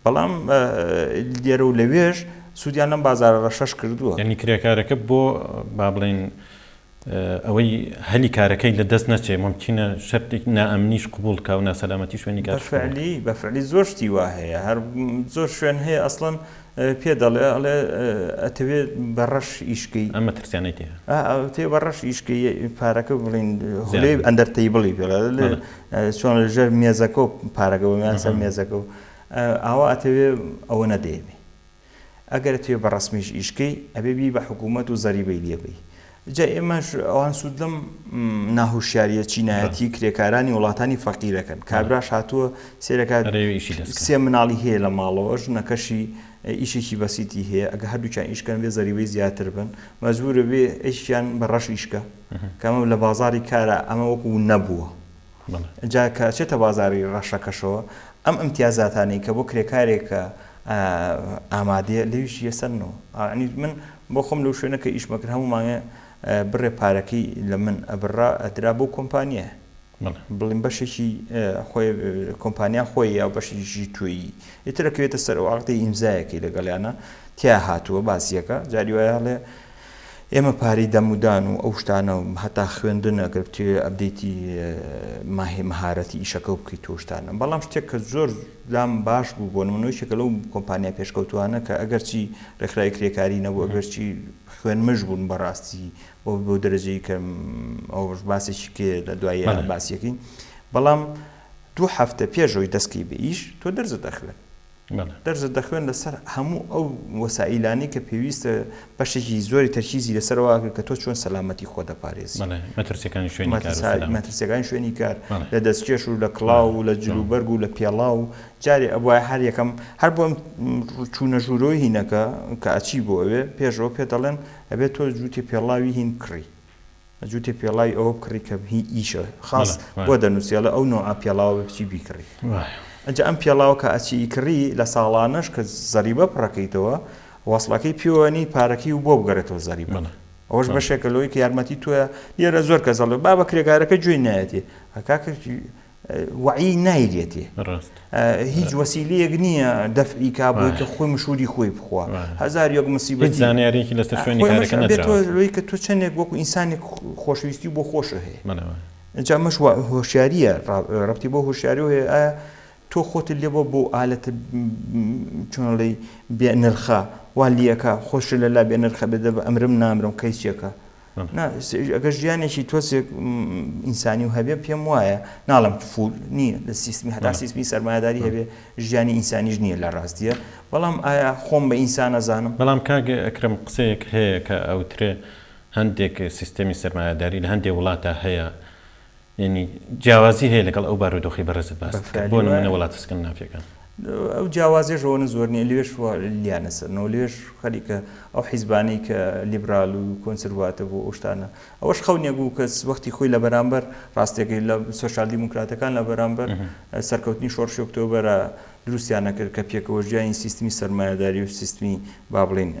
بەڵام لێرە و لەوێش سوودیان لەم بازارە ڕەشەش کردووە. یانی کرێکارەکە بۆ با بڵێین ئەوەی هەلی کارەکەی لە دەست نەچێ مومکینە شەرتێک نائەمنیش قبوڵ کا و ناسەلامەتی شوێنی کارش قبوڵ بەفعلی بەفعلی زۆر شتی وا هەیە هەر زۆر شوێن هەیە ئەسڵەن پێ دەڵێ ئەڵێ ئەتەوێ بە ڕەش ئیش کەی. ئەم مەترسیانەی تێیە. ئا ئەتەوێ بە ڕەش ئیش کەی پارەکە بڵێین هولەی ئەندەر تەیبڵی پێ ئەڵێ چۆن لە ژێر مێزەکە و پارەکە بۆ یان سەر مێزەکە و ئاوا ئەتەوێ ئەوە نەدەیەوێ ئەگەر ئەتەوێ بە ڕەسمیش ئیش کەی ئەبێ بی بە حکوومەت و زەریبەی لێ بەی جا ئێمەش ئەوان سوود لەم ناهوشیاریە چینایەتی کرێکارانی وڵاتانی فەقیرەکەن کابراش هاتووە سێرەکات سێ مناڵی هەیە لە ماڵەوە ژنەکەشی ئیشێکی بەسیتی هەیە ئەگە هەردووکیان ئیشکەن بێ زەریبەی زیاتر بن مەجبورە بێ ئیشیان بە ڕەش ئیشکە کەمە لە بازاری کارە ئەمە وەکو نەبووە جا کە ئەچێتە بازاری ڕەشەکەشەوە ئەم ئیمتیازاتانەی کە بۆ کرێکارێکە ئامادەیە لەویش یەسەرنەوە ینی من بۆ خۆم لەو شوێنە کە ئیشمە کرد هەموو مانگێ بڕێ پارەکەی لە من ئەبڕا ئەدرا بۆ کۆمپانیە بڵیم بەشێکی خۆی کۆمپانیا خۆی یا بەشێکی تۆیی ئیتر ئەکەوێتە سەر ئەو عەقدەی ئیمزایەکەی لەگەڵیانە تیا هاتووە باسیەکە جاری وایە هەڵێ ئێمە پارەی دەمودان و ئەو شتانە و هەتا خوێندن ئەگەر بتەوێ update ی ماهی مەهارەتی ئیشەکە بکەیت تۆ شتانە بەڵام شتێک کە زۆر لام باش بوو بۆ نمونە یەکێکە لەو کۆمپانیا پێشکەوتوانە کە ئەگەرچی ڕێکخراوی کرێکاری نەبوو ئەگەرچی خوێنمژ بوون بەڕاستی بۆ بۆ دەرەجەی کە ئەوش باسێکی کێ لە دوایی باسیەکەین بەڵام دوو هەفتە پێشەوەی دەستکەی بە ئیش تۆ دەرزت دەخوێن دەرزت دەخوێن لەسەر هەموو ئەو وەسائیلانەی کە پێویستە بەشێکی زۆری تەرکیزی لەسەرەوە کرد کە تۆ چۆن سەلامەتی خۆ دەپارێزی مەترسیەکانی شوێنی کار مەترسیەکانی شوێنی کار لە دەستکێش و لە کڵاو و لە جلوبەرگ و لە پێڵاو و جارێ ئەبوایە هەر یەکەم هەر بۆ چوونە ژوورەوەی هینەکە کە ئەچی بۆ ئەوێ پێشەوە پێ دەڵێن ئەبێت تۆ جووتێ پێڵاوی هین بکڕی جووتێ پێڵاوی ئەوە بکڕی کە هی ئیشە خاص بۆ دەنووسی ئەڵێ ئەو نوعە پێڵاوە بە بچی بیکڕی ئەجا ئەم پێڵاوە کە ئەچی ئیکڕی لە ساڵانەش کە زەریبە پڕەکەیتەوە وەسڵەکەی پێوەنی پارەکەی و بۆ بگەڕێتەوە زەریبە ئەوەش بەشێکە لەوەی کە یارمەتی تۆیە لێرە زۆر کەس ئەڵێ بابە کرێکارەکە گوێی نایەتێ کاکە وەعی نایرێتێ هیچ وەسیلەیەک نییە دەفعی کا بۆی کە خۆی مشوری خۆی بخوا هەزار یەک مسیبەتی زانیارێکی لەسەر شوێنی کارەکە نەدراوە لەوەی کە تۆ چەندێک وەکو ئینسانێک خۆشەویستی بۆ خۆشە هەیە ئینجا ئەمەش هۆشیاریە ڕەبتی بۆ هۆشیاری هەیە ئایا تۆ خۆتت لێ بۆ بۆ ئالەتە چۆنڵی بێ نرخە وا لیەکە خۆش لە لا بێ نرخە بێ دەبە ئەمرم نامرم قەیچێکە نا ئەگەر ژیانێکی تۆزێک ئینسانی و هەبێ پێم وایە ناڵم full نییە لە سیستمی هەتا سیستمی سەرمایەداری هەبێ ژیانی ئینسانیش نییە لە ڕاستیە بەڵام ئایا خۆم بە ئینسان ئەزانم؟ بەڵام کاک ئەکرەم قسەیەک هەیە کە ئەوترێ هەندێک سیستەمی سەرمایەداری لە هەندێ وڵاتا هەیە یانی جیاوازی هەیە لەگەڵ ئەو بارودۆخەی بەڕێزت باست کرد بۆ نمونە وڵاتە سکەندنافیەکان. ئەو جیاوازیەش ئەوەنە زۆر نیە لەوێش لیانە سەرنەوە لەوێش خەریکە ئەو حیزبانەی کە لیبرال و کۆنسرڤاتیڤ و ئەو شتانە ئەوەش خەونێک بوو کە وەختی خۆی لە بەرامبەر ڕاستیەکەی لە سۆسیال دیموکراتەکان لە بەرامبەر سەرکەوتنی شۆڕشی ئۆکتۆبەرە دروستیان نەکرد کە پێکەوە ژیانی سیستمی سەرمایەداری و سیستمی با بڵێین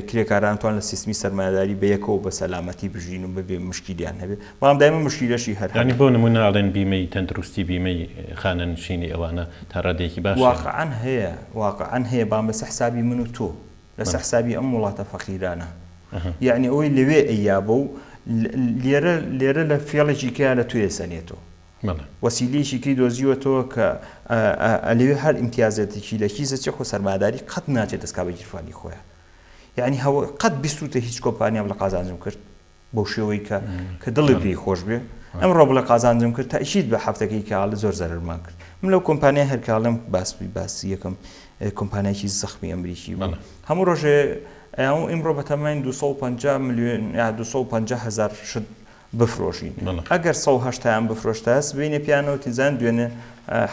کرێکاران توان لە سیستمی سەرمایەداری بە یەکەوە بە سەلامەتی بژین و بەبێ مشکیلیان هەبێ بەڵام دایمە مشکیلەشی هەر یانی بۆ نموونە ئەڵێن بیمەی تەندروستی بیمەی خانەنشینی ئەوانە تا ڕادەیەکی باش هەیە. واقعەن هەیە واقعەن هەیە بەڵام لەسەر حسابی من و تۆ لەسەر حسابی ئەم وڵاتە فەقیرانە یەعنی ئەوەی لەوێ ئەیابە و لێرە لێرە لە فێڵێکی کەیا لە تۆیە سەنێتەوە وەسیلەیەکی کەی دۆزیوەتەوە کە ئەلەوێ هەر ئیمتیازێتێکی لە کیس ئەچێ خۆ سەرمایەداری قەت ناچێت دەست کا بە گیرفانی خۆیان یعنی هەوە قەت بیستوتە هیچ کۆمپانیام لە قازانجم کرد بەو شێوەی کە کە دڵی پێی خۆش بێ ئەمڕۆ بڵێ قازانجم کرد تاکید بە هەفتەکەی کاڵ زۆر زەرەرمان کرد من لەو کۆمپانیای هەر کاڵم باس باسی یەکەم کۆمپانیایکی زەخمی ئەمریکی بوو هەموو ڕۆژێ ئەو ئیمڕۆ بەتەماین 250 میلیۆن یا 250 هزار شت بفرۆشین ئەگەر 180یان بفرۆشتایە سبەینێ پێیان نەوتین زان دوێنێ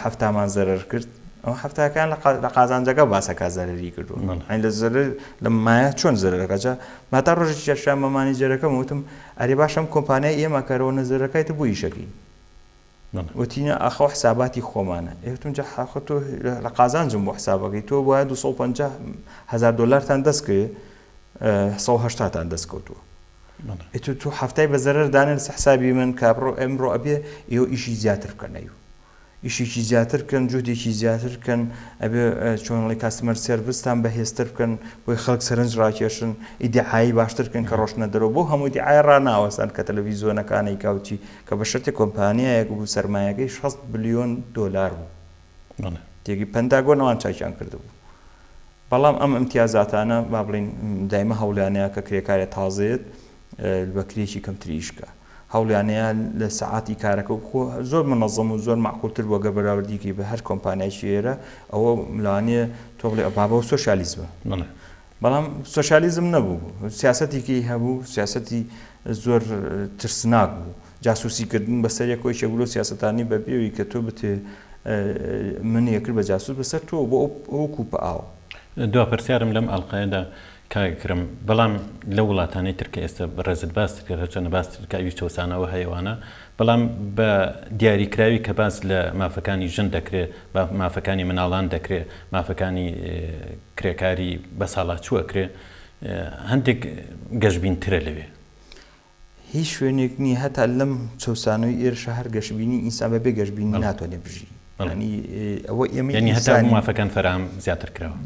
حەفتامان زەرەر کرد ئەو حەفتاکان لە قازانجەکە باسەکە زەرەری کردووە ئەین لە زەرەر لە مایە چۆن زەرەرەکە جا ماتا ڕۆژێکی چەرشان بە مانیجەرەکەم وتم ئەرێ باشم کۆمپانیای ئێمە کەرەوە نەزەرەکەی تر بۆ ئیشەکەی وتینە ئاخۆ حساباتی خۆمانە ئێوتم جا حاخۆ تۆ لە قازانجم بۆ حسابەکەی تۆ وایە 250 هزار دلارتان دەست کەوێ 180 تان دەست کەوتووە ئیتر تۆ حەفتای بە زەرەر دانێ لەسەر حسابی من کابڕۆ ئەمڕۆ ئەبێ ئێوە ئیشی زیاتر بکەن ئەیو. ئیشێکی زیاتر بکەن، جوهدێکی زیاتر بکەن، ئەبێ چۆن ئەڵێی customer service تان بەهێزتر بکەن، بۆی خەڵک سەرنج ڕاکێشن، ئیدعایی باشتر بکەن کە ڕۆشتنە دەرەوە، بۆ هەموو ئیدعایە ڕاناوەستان کە تەلەڤیزیۆنەکان ئەیکا و چی، کە بە شەرتێک کۆمپانیایەک بوو سەرمایەکەی 60 بلیۆن دۆلار بوو. بەڵێ. تێگەی پەنتاگۆن ئەوان چاکیان کردبوو. بەڵام ئەم ئیمتیازاتانە با بڵێین دایمە هەوڵیانەیە کە کرێکارێ تازەیەت بە کرێکی کەمتر ئیش بکا. هەوڵیانەیە لە سەعاتی کارەکە و خۆ زۆر منەزەم و زۆر مەعقولتر بووە گەر بەراوردی کەی بە هەر کۆمپانیایەکی ئێرە ئەوە لەوانەیە تۆ بڵێ بابە ئەوە سۆشیالیزمە. بەڵێ. بەڵام سۆشیالیزم نەبوو، سیاسەتێکی هەبوو، سیاسەتی زۆر ترسناک بوو. جاسوسی کردن بەسەر یەکەوە یەکێک بوو لەو سیاسەتانەی بە بێوی کە تۆ بتێ من یەکرد بە جاسوس بەسەر تۆ بۆ ئەو کوپە ئاوە. دوا پرسیارم لەم ئەڵقەیەدا کاک ئەکرەم، بەڵام لەو وڵاتانەی تر کە ئێستا بەڕێزت باست کرد هەرچەندە باست کرد کە ئەویش چەوسانەوە هەیە وانە، بەڵام بە دیاریکراوی کە باس لە مافەکانی ژن دەکرێ، مافەکانی مناڵان دەکرێ، مافەکانی کرێکاری بەساڵاچوو ئەکرێ، هەندێک گەشبینترە لەوێ. هیچ شوێنێک نییە هەتا لەم چەوسانەوەی ئێرشە هەر گەشبینی ئینسان بەبێ گەشبینی ناتوانێت بژی یعنی ئەوە ئێمە یعنی هەتا مافەکان فەراهەم زیاتر کراوە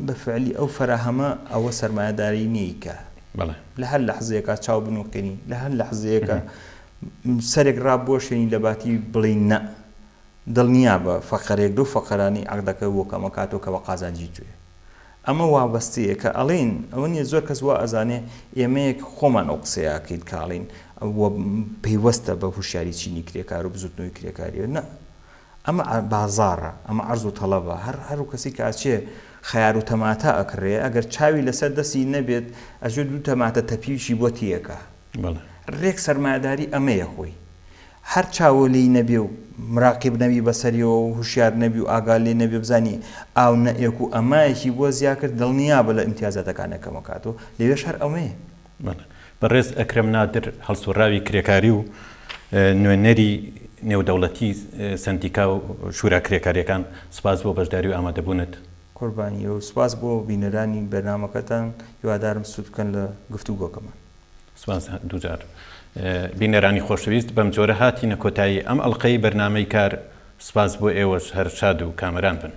بە فعلی ئەو فەراهەمە ئەوە سەرمایەداری نییە بەڵێ لە هەر لەحزەیەکا چاو بنوقێنی لە هەر لەحزەیەکە سەرێک ڕابوەشێنی لە باتی بڵێی نە دڵنیابە فەقەرێک لەو فەقەرانەی عەقدەکە بۆ کەمەکاتەوە کە بە قازانجی توێ ئەمە وابەستەیە کە ئەڵێین ئەوە نیە زۆر کەس وا ئەزانێ ئێمەیەک خۆمان ئەو قسەیە ئەکەین کە ئەڵێین ئەوە پەیوەستە بە هوشیاری چینی کرێکار و بزوتنەوەی کرێکاریەوە نا ئەمە بازاڕە ئەمە عەرز و تەڵەبە هەر هەر کەسی کە ئەچێ خەیار و تەماتە ئەکڕێ ئەگەر چاوی لەسەر دەستی نەبێت ئەچێ دوو تەماتە تەپیویشی بۆ تێکا ڕێک سەرمایەداری ئەمەیە خۆی هەر چاوو لێی نەبێ و مراقیب نەبی بەسەریەوە و هوشیار نەبی و ئاگا لێ نەبێ بزانی ئاو نەئێک و ئەمایەکی بۆ زیا کرد دڵنیابە لە ئیمتیازاتەکانێ کەم ئەکات و لەوێش هەر ئەمەیە. بەڵێ. بەڕێز ئەکرەم نادر هەڵسوڕاوی کرێکاری و نوێنەری نێودەوڵەتی سەندیکا و شورا کرێکاریەکان سپاس بۆ بەشداری و ئامادەبوونت. قوربانی و سپاس بۆ بینەرانی بەرنامەکەتان هیوادارم سوود بکەن لە گفتوگۆکەمان. سپاس دووجار. بینەرانی خۆشەویست بەمجۆرە هاتینە کۆتایی ئەم ئەڵقەی بەرنامەی کار، سپاس بۆ ئێوەش هەر شاد و کامەران بن.